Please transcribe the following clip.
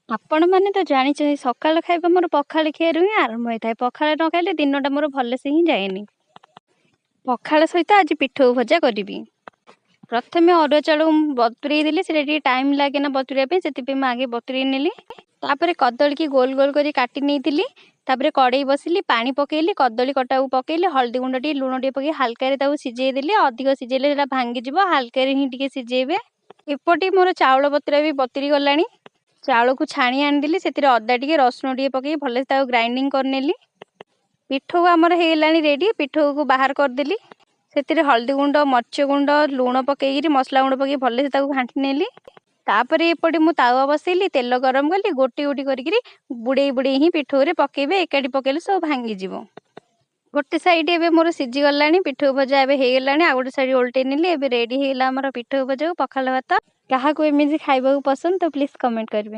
ଆପଣମାନେ ତ ଜାଣିଛନ୍ତି, ସକାଳ ଖାଇବା ମୋର ପଖାଳ ଖିଆରୁ ହିଁ ଆରମ୍ଭ ହୋଇଥାଏ। ପଖାଳ ନ ଖାଇଲେ ଦିନଟା ମୋର ଭଲସେ ହିଁ ଯାଏନି। ପଖାଳ ସହିତ ଆଜି ପିଠଉ ଭଜା କରିବି। ପ୍ରଥମେ ଅରୁଆ ଚାଉଳକୁ ମୁଁ ବତୁରେଇ ଦେଲି। ସେଇଟା ଟିକେ ଟାଇମ୍ ଲାଗେ ନା ବତୁରେଇବା ପାଇଁ, ସେଥିପାଇଁ ମୁଁ ଆଗେ ବତୁରେଇ ନେଲି। ତାପରେ କଦଳୀକି ଗୋଲ ଗୋଲ କରି କାଟି ନେଇଥିଲି। ତାପରେ କଡ଼େଇ ବସିଲି, ପାଣି ପକେଇଲି, କଦଳୀ କଟାକୁ ପକେଇଲି, ହଳଦୀ ଗୁଣ୍ଡ ଟିକେ, ଲୁଣ ଟିକେ ପକେଇ ହାଲକାରେ ତାକୁ ସିଝେଇ ଦେଲି। ଅଧିକ ସିଝେଇଲେ ସେଇଟା ଭାଙ୍ଗିଯିବ, ହାଲକାରେ ହିଁ ଟିକେ ସିଝେଇବେ। ଏପଟେ ମୋର ଚାଉଳ ବତୁରା ବି ବତୁରି ଗଲାଣି। ଚାଉଳକୁ ଛାଣି ଆଣିଦେଲି। ସେଥିରେ ଅଦା ଟିକେ, ରସୁଣ ଟିକେ ପକେଇ ଭଲସେ ତାକୁ ଗ୍ରାଇଣ୍ଡିଙ୍ଗ କରିନେଲି। ପିଠଉ ଆମର ହେଇଗଲାଣି ରେଡ଼ି। ପିଠଉକୁ ବାହାର କରିଦେଲି। ସେଥିରେ ହଳଦୀ ଗୁଣ୍ଡ, ମରିଚ ଗୁଣ୍ଡ, ଲୁଣ ପକେଇକିରି, ମସଲା ଗୁଣ୍ଡ ପକେଇ ଭଲସେ ତାକୁ ଘାଣ୍ଟି ନେଲି। ତାପରେ ଏପଟେ ମୁଁ ତାୱା ବସେଇଲି, ତେଲ ଗରମ କଲି। ଗୋଟି ଗୋଟି କରିକିରି ବୁଡ଼େଇ ବୁଡ଼େଇ ହିଁ ପିଠଉରେ ପକେଇବେ। ଏକାଠି ପକେଇଲେ ସବୁ ଭାଙ୍ଗିଯିବ। ଗୋଟେ ସାଇଡ଼ ଏବେ ମୋର ସିଝିଗଲାଣି, ପିଠଉ ଭଜା ଏବେ ହେଇଗଲାଣି। ଆଉ ଗୋଟେ ସାଇଡ଼ ଓଲଟେଇ ନେଲି। ଏବେ ରେଡ଼ି ହେଇଗଲା ଆମର ପିଠଉ ଭଜାକୁ ପଖାଳ ଭାତ। କାହାକୁ ଏମିତି ଖାଇବାକୁ ପସନ୍ଦ ତ ପ୍ଲିଜ୍ କମେଣ୍ଟ କରିବେ।